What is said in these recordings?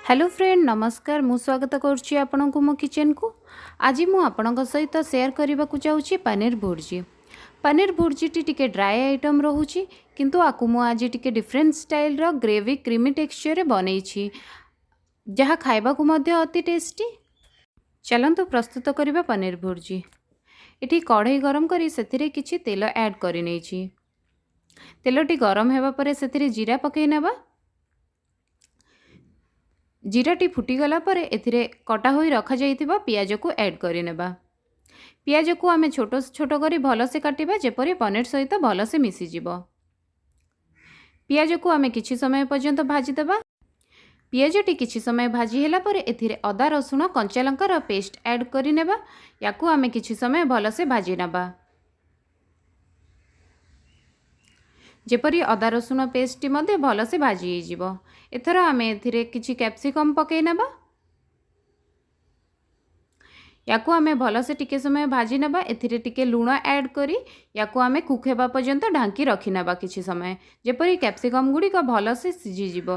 Hello friend, ନମସ୍କାର। ମୁଁ ସ୍ୱାଗତ କରୁଛି ଆପଣଙ୍କୁ ମୋ କିଚେନକୁ। ଆଜି ମୁଁ ଆପଣଙ୍କ ସହିତ ସେୟାର କରିବାକୁ ଯାଉଛି ପନିର ଭୁର୍ଜି। ପନିର ଭୁର୍ଜିଟି ଟିକେ ଡ୍ରାଏ ଆଇଟମ୍ ରହୁଛି, କିନ୍ତୁ ଆକୁ ମୁଁ ଆଜି ଟିକେ ଡିଫରେଣ୍ଟ ଷ୍ଟାଇଲର ଗ୍ରେଭି କ୍ରିମି ଟେକ୍ସଚରରେ ବନେଇଛି, ଯାହା ଖାଇବାକୁ ମଧ୍ୟ ଅତି ଟେଷ୍ଟି। ଚାଲନ୍ତୁ ପ୍ରସ୍ତୁତ କରିବା ପନିର ଭୁର୍ଜି। ଏଠି କଢ଼େଇ ଗରମ କରି ସେଥିରେ କିଛି ତେଲ ଆଡ଼୍ କରିନେଇଛି। ତେଲଟି ଗରମ ହେବା ପରେ ସେଥିରେ ଜିରା ପକାଇ ନେବା। ଜିରାଟି ଫୁଟିଗଲା ପରେ ଏଥିରେ କଟା ହୋଇ ରଖାଯାଇଥିବା ପିଆଜକୁ ଆଡ଼୍ କରିନେବା। ପିଆଜକୁ ଆମେ ଛୋଟ ଛୋଟ କରି ଭଲସେ କାଟିବା, ଯେପରି ପନିର ସହିତ ଭଲସେ ମିଶିଯିବ। ପିଆଜକୁ ଆମେ କିଛି ସମୟ ପର୍ଯ୍ୟନ୍ତ ଭାଜିଦେବା। ପିଆଜଟି କିଛି ସମୟ ଭାଜି ହେଲା ପରେ ଏଥିରେ ଅଦା, ରସୁଣ, କଞ୍ଚା ଲଙ୍କାର ପେଷ୍ଟ ଆଡ଼୍ କରିନେବା। ୟାକୁ ଆମେ କିଛି ସମୟ ଭଲସେ ଭାଜି ନେବା, ଯେପରି ଅଦା ରସୁଣ ପେଷ୍ଟଟି ମଧ୍ୟ ଭଲସେ ଭାଜି ହେଇଯିବ। ଏଥର ଆମେ ଏଥିରେ କିଛି କ୍ୟାପ୍ସିକମ୍ ପକାଇ ନେବା। ୟାକୁ ଆମେ ଭଲସେ ଟିକେ ସମୟ ଭାଜି ନେବା। ଏଥିରେ ଟିକେ ଲୁଣ ଆଡ଼୍ କରି ୟାକୁ ଆମେ କୁକ୍ ହେବା ପର୍ଯ୍ୟନ୍ତ ଢାଙ୍କି ରଖିନେବା କିଛି ସମୟ, ଯେପରି କ୍ୟାପ୍ସିକମ୍ ଗୁଡ଼ିକ ଭଲସେ ସିଝିଯିବ।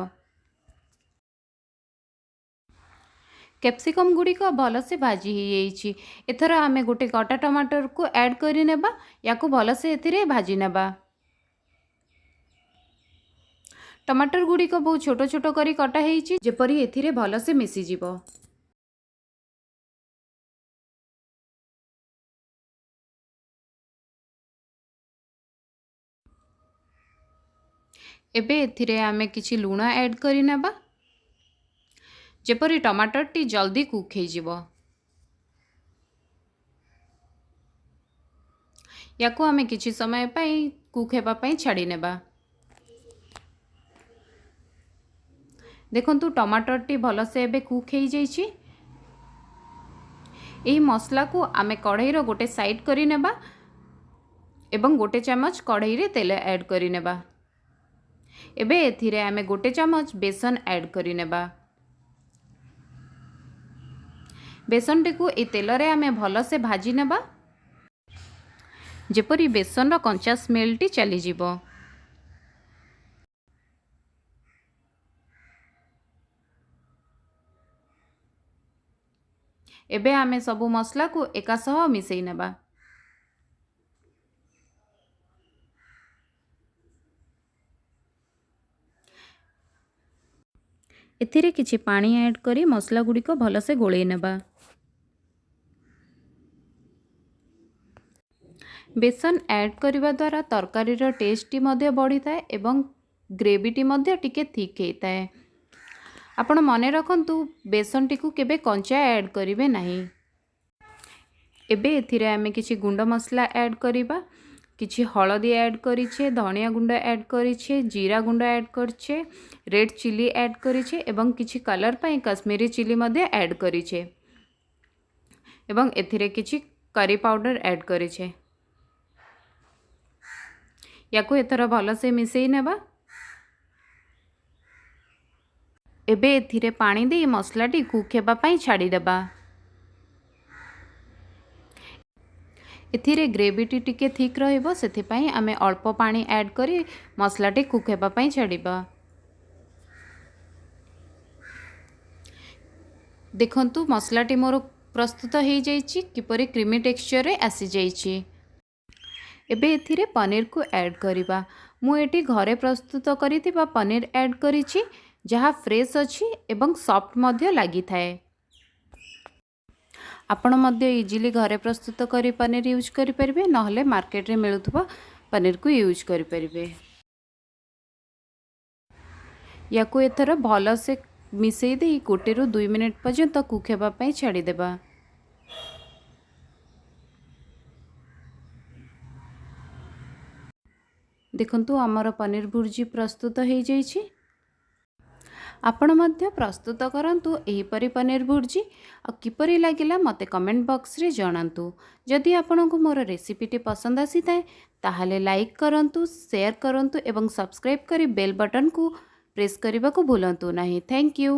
କ୍ୟାପ୍ସିକମ୍ ଗୁଡ଼ିକ ଭଲସେ ଭାଜି ହେଇଯାଇଛି। ଏଥର ଆମେ ଗୋଟେ କଟା ଟମାଟରକୁ ଆଡ଼୍ କରିନେବା। ୟାକୁ ଭଲସେ ଏଥିରେ ଭାଜି ନେବା। ଟମାଟର ଗୁଡ଼ିକ ବହୁତ ଛୋଟ ଛୋଟ କରି କଟା ହେଇଛି, ଯେପରି ଏଥିରେ ଭଲସେ ମିଶିଯିବ। ଏବେ ଏଥିରେ ଆମେ କିଛି ଲୁଣ ଆଡ଼୍ କରିନେବା, ଯେପରି ଟମାଟରଟି ଜଲ୍ଦି କୁକ୍ ହେଇଯିବ। ୟାକୁ ଆମେ କିଛି ସମୟ ପାଇଁ କୁକ୍ ହେବା ପାଇଁ ଛାଡ଼ି ନେବା। ଦେଖନ୍ତୁ, ଟମାଟରଟି ଭଲସେ ଏବେ କୁକ୍ ହେଇଯାଇଛି। ଏହି ମସଲାକୁ ଆମେ କଢ଼େଇର ଗୋଟେ ସାଇଡ଼୍ କରିନେବା ଏବଂ ଗୋଟେ ଚାମଚ କଢ଼େଇରେ ତେଲ ଆଡ଼୍ କରିନେବା। ଏବେ ଏଥିରେ ଆମେ ଗୋଟେ ଚାମଚ ବେସନ ଆଡ଼୍ କରିନେବା। ବେସନଟିକୁ ଏଇ ତେଲରେ ଆମେ ଭଲସେ ଭାଜି ନେବା, ଯେପରି ବେସନର କଞ୍ଚା ସ୍ମେଲଟି ଚାଲିଯିବ। ଏବେ ଆମେ ସବୁ ମସଲାକୁ ଏକା ସହ ମିଶାଇ ନେବା। ଏଥିରେ କିଛି ପାଣି ଆଡ଼୍ କରି ମସଲା ଗୁଡ଼ିକ ଭଲସେ ଗୋଳେଇ ନେବା। ବେସନ ଆଡ଼୍ କରିବା ଦ୍ୱାରା ତରକାରୀର ଟେଷ୍ଟଟି ମଧ୍ୟ ବଢ଼ିଥାଏ ଏବଂ ଗ୍ରେଭିଟି ମଧ୍ୟ ଟିକେ ଥିକ୍ ହେଇଥାଏ। ଆପଣ ମନେ ରଖନ୍ତୁ, ବେସନଟିକୁ କେବେ କଞ୍ଚା ଆଡ଼୍ କରିବେ ନାହିଁ। ଏବେ ଏଥିରେ ଆମେ କିଛି ଗୁଣ୍ଡ ମସଲା ଆଡ଼୍ କରିବା। କିଛି ହଳଦୀ ଆଡ଼୍ କରିଛେ, ଧନିଆ ଗୁଣ୍ଡ ଆଡ଼୍ କରିଛେ, ଜିରା ଗୁଣ୍ଡ ଆଡ଼୍ କରିଛେ, ରେଡ଼୍ ଚିଲି ଆଡ଼୍ କରିଛେ ଏବଂ କିଛି କଲର୍ ପାଇଁ କାଶ୍ମୀରୀ ଚିଲି ମଧ୍ୟ ଆଡ଼୍ କରିଛେ ଏବଂ ଏଥିରେ କିଛି କରି ପାଉଡ଼ର ଆଡ଼୍ କରିଛେ। ୟାକୁ ଏଥର ଭଲସେ ମିଶାଇ ନେବା। ଏବେ ଏଥିରେ ପାଣି ଦେଇ ମସଲାଟି କୁକ୍ ହେବା ପାଇଁ ଛାଡ଼ିଦେବା। ଏଥିରେ ଗ୍ରେଭିଟି ଟିକେ ଥିକ୍ ରହିବ, ସେଥିପାଇଁ ଆମେ ଅଳ୍ପ ପାଣି ଆଡ଼୍ କରି ମସଲାଟି କୁକ୍ ହେବା ପାଇଁ ଛାଡ଼ିବା। ଦେଖନ୍ତୁ, ମସଲାଟି ମୋର ପ୍ରସ୍ତୁତ ହେଇଯାଇଛି, କିପରି କ୍ରିମି ଟେକ୍ସଚରରେ ଆସିଯାଇଛି। ଏବେ ଏଥିରେ ପନିରକୁ ଆଡ଼୍ କରିବା। ମୁଁ ଏଠି ଘରେ ପ୍ରସ୍ତୁତ କରିଥିବା ପନିର ଆଡ଼୍ କରିଛି, ଯାହା ଫ୍ରେଶ୍ ଅଛି ଏବଂ ସଫ୍ଟ ମଧ୍ୟ ଲାଗିଥାଏ। ଆପଣ ମଧ୍ୟ ଇଜିଲି ଘରେ ପ୍ରସ୍ତୁତ କରି ପନିର ୟୁଜ୍ କରିପାରିବେ, ନହେଲେ ମାର୍କେଟରେ ମିଳୁଥିବା ପନିରକୁ ୟୁଜ୍ କରିପାରିବେ। ୟାକୁ ଏଥର ଭଲସେ ମିଶାଇ ଦେଇ 1ରୁ 2 ମିନିଟ୍ ପର୍ଯ୍ୟନ୍ତ କୁକ୍ ହେବା ପାଇଁ ଛାଡ଼ିଦେବା। ଦେଖନ୍ତୁ, ଆମର ପନିର ଭୁର୍ଜି ପ୍ରସ୍ତୁତ ହେଇଯାଇଛି। ଆପଣ ମଧ୍ୟ ପ୍ରସ୍ତୁତ କରନ୍ତୁ ଏହିପରି ପନିର ଭୁର୍ଜି, ଆଉ କିପରି ଲାଗିଲା ମୋତେ କମେଣ୍ଟ ବକ୍ସରେ ଜଣାନ୍ତୁ। ଯଦି ଆପଣଙ୍କୁ ମୋର ରେସିପିଟି ପସନ୍ଦ ଆସିଥାଏ, ତାହେଲେ ଲାଇକ୍ କରନ୍ତୁ, ସେୟାର କରନ୍ତୁ ଏବଂ ସବସ୍କ୍ରାଇବ୍ କରି ବେଲ୍ ବଟନ୍କୁ ପ୍ରେସ୍ କରିବାକୁ ଭୁଲନ୍ତୁ ନାହିଁ। Thank you.